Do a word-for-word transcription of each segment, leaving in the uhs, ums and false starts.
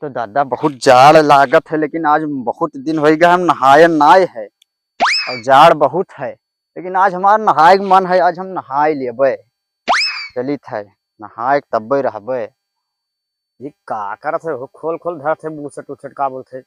तो दादा, बहुत जाड़ लागत है, लेकिन आज बहुत दिन होइ गए हम नहाए नाय है, और जाड़ बहुत है, लेकिन आज हमार नहाए के मन है, आज हम नहाए लेबे। चलित है, नहाए के तब्बे रहबे। ये का करत है हो? खोल खोल धरत है, बूसट उछट का बोलत है।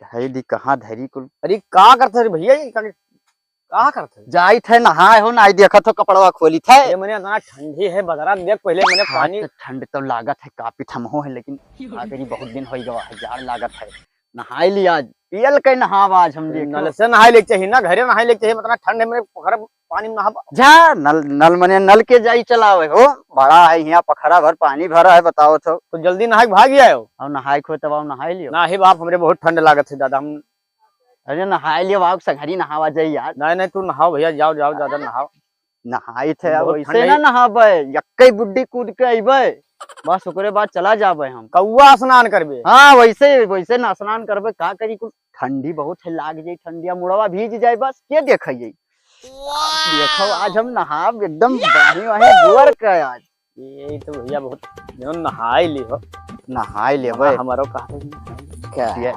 धरी दी कहाँ धरी कुल। अरे का करत है रे भैया, ये का, का करत है? जाइत है नहाए हो, नाई देखत हो कपड़वा खोलित है। ये मने इतना ठंडी है बदरा, देख पहले मने हाँ, पानी। तो ठंड तो लागत है, काफी ठमहो है, लेकिन का करी, बहुत दिन होइ गवा है, जाड़ लागत है। नहाए ली आज, पियल के नहाब आज हम, देखो। नल से नहाए लेके चाहिए ना, घरे नहाए लेके चाहिए, इतना ठंड है, मने पोखरा पानी में नहाब। जा, नल, नल मने नल के जाई चलावे हो, बड़ा है यहाँ पोखरा भर पानी भरा है, बताओ तो। तो जल्दी नहाए के भाग ही आयो। और नहाए खो तब आओ नहाए लियो। नाही बाप, हमरे बहुत ठंड लागत है दादा, हम अरे नहाए लियो बाप, संघरी नहावा जाई यार। नहीं, नहीं, तू नहाओ भैया, जाओ, जाओ, ज्यादा नहाओ। नहाई थे, बहुत वैसे ठंड ना है। नहाबे, यक्कई बुड्डी कूद के अइबे, बस ओकरे बाद चला जाबे हम। कौआ स्नान करबे? हाँ, वैसे, वैसे ना स्नान करबे, का करी, कुल ठंडी बहुत है, लाग जाई ठंडिया, मुड़वा भीज जाए, बस के देखै जाई। देखो, आज हम नहाब एकदम बाही वाही गोर के आज। ये तो भैया बहुत, जो नहाई ली हो। नहाई लेबे। हमारो कहा था कि क्या? ये।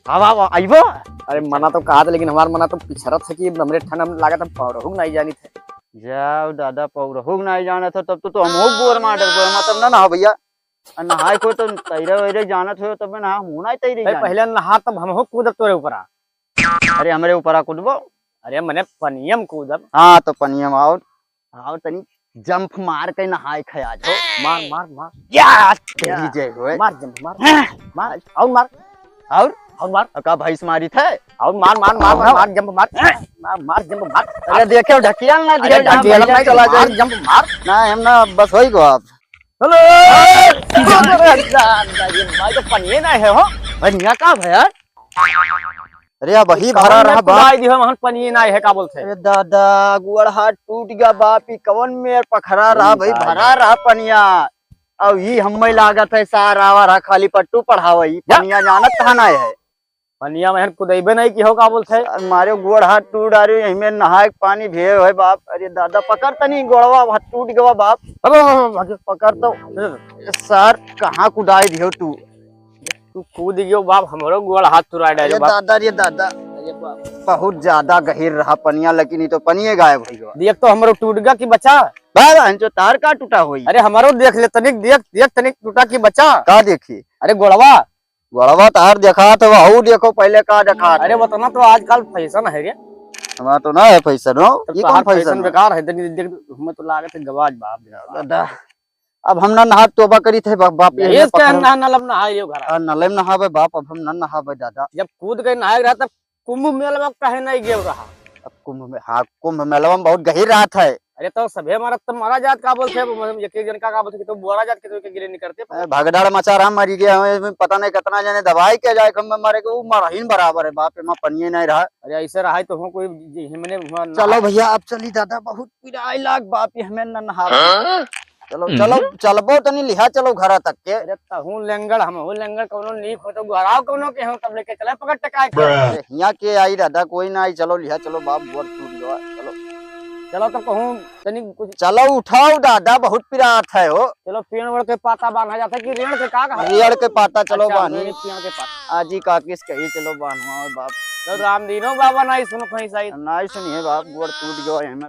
अब, अब, अब, आइबो? अरे मना तो कहा था, लेकिन हमार मना तो पिछरत है कि हमरे ठंड हम लागत हम पौरहू नहीं जानी थे। जाओ दादा, पौरहू नहीं जाने थे, तब तो, तो हम हो गोर मार डरबो, हम तब ना नहा भैया। आ नहाए को तो तैरे वैरे जानत हो, तब ना हम ना तैरे भाई, जाने। पहले नहा, तब हम हो कूदब तोरे ऊपर आ। अरे, हमरे ऊपर आ कूदबो। अरे, मने पनिया में कूदब। हाँ, तो पनिया में आओ, आओ तनी जंप मार के नहाए खाए आज हो। मार, मार, मार। या, तेरी या। जय होए। मार जंप, मार। हाँ। मार, और मार। और? और मार। और का भैंस मारी थे? और मार, मार, मार, मार, और? मार जंप मार। मार, मार जंप मार। अरे, देखो, ढकिया ना अरे, दिया, जहाँ ढकिया भैंस ना, चला मार जाए। जंप मार। ना, हम ना, बस होई गो आप। हेलो। अरे, जान, जान, ये भाई तो पनिये ना है हो। पनिया का भैया? अरे, अब वही तो भरा कवन रहा में बाप। कुदाई दिहो, वहन पनिये ना है, का बोलते हैं? अरे दादा, गोड़ हाथ टूट गया बाप, ई कवन में पखरा रहा ओ भाई, दादा। भरा रहा पनिया। अब ई हम्मे लागत है सारा वारा खाली पट्टू पढ़ावे, ई जा। पनिया जानत कहाँ ना है। पनिया में कुदैबे नहीं की हो, का बोलते हैं? सर, मारे गोड़ हाथ टूट आ रही, यही में नहाए के पानी भेव है बाप। अरे दादा, पकड़ तनी गोड़वा, हाथ टूट गवा बाप। अब, अब, अब, अब, पकड़ तो। हम्म। सर, कहाँ कुदाई दियो तू? तू कूद गयो बाप, हमरो गोड़ हाथ तुरा डालो अरे बाप। दादा, रे दादा। अरे बाप। बहुत ज्यादा गहिर रहा पनिया, लेकिन ये तो पनिये गायब हो गया। देख तो हमरो टूट गया कि बचा? बाबा, हम जो तार का टूटा होई। अरे हमरो देख ले तनिक, देख, देख तनिक टूटा कि बचा? का देखी? अरे गोड़वा। गोड़वा तार देखात है, वहू देखो पहले का देखात अरे है। वतना तो आजकल फैशन है रे। हमारा तो ना है फैशन हो। तब ये तो कौन हर फैशन फैशन है? बेकार है, देख, देख, हमें तो लागत है गवाज बाप रे बाप। दादा, अब हम ना नहा तोबा करी थे बाप, बाप, ये यही कहन कहना। ना, नलम नहाए लियो घर। आ, नलम नहावे बाप, अब हम ना नहावे दादा। जब कूद के नहाए रहा तब कुंभ मेलवा काहे नहीं गयो रहा? अब कुंभ में, हाँ, कुंभ मेलवा में बहुत गहिर रहत है। अरे तो सभे मरत तो मरा जात का बोलते हैं, मतलब एक एक जन का, का बोलते हैं कि तो बोरा जात के तो के गिरे निकलते। ए, भगदड़ मचा रहा, मरी गया हमें, इसमें पता नहीं कितना जने दवाई के जाए, हम मरे के, वो मरहीन बराबर है बाप, एमा पनिये नहीं रहा। अरे ऐसे रहा तो हो कोई जी, हमने हुआ ना। चलो भैया, अब चली दादा, बहुत पिराई लाग बाप, ये हमें न नहा। हाँ? चलो, हम्म। चलो, चलबो तनी लिहा, चलो घरा तक के। अरे तहूँ लेंगड़, हमहूँ लेंगड़, कौनो नीक हो तो गोहराव कौनो के हम तब लेके चले पकड़ टकाए के। अरे हियाँ के आई दादा, कोई ना आई, चलो लिहा, चलो बाप, गोड़ टूट गवा, चलो। चलो तो कहूँ तनी कुछ चलो उठाओ दादा, बहुत पिरात है हो। चलो पेड़ वेड़ के पाता बांधा जाता है कि रेड़ के का कहा? रेड़ के पाता, चलो अच्छा, बांधी। रेड़ के पेड़ के पाता। आजी काकिस कही चलो बांधवा बाप। तो रामदीनो बाबा नहीं सुनत है सही। नहीं सुनिए बाप, गोड़ टूट गवा है, हमें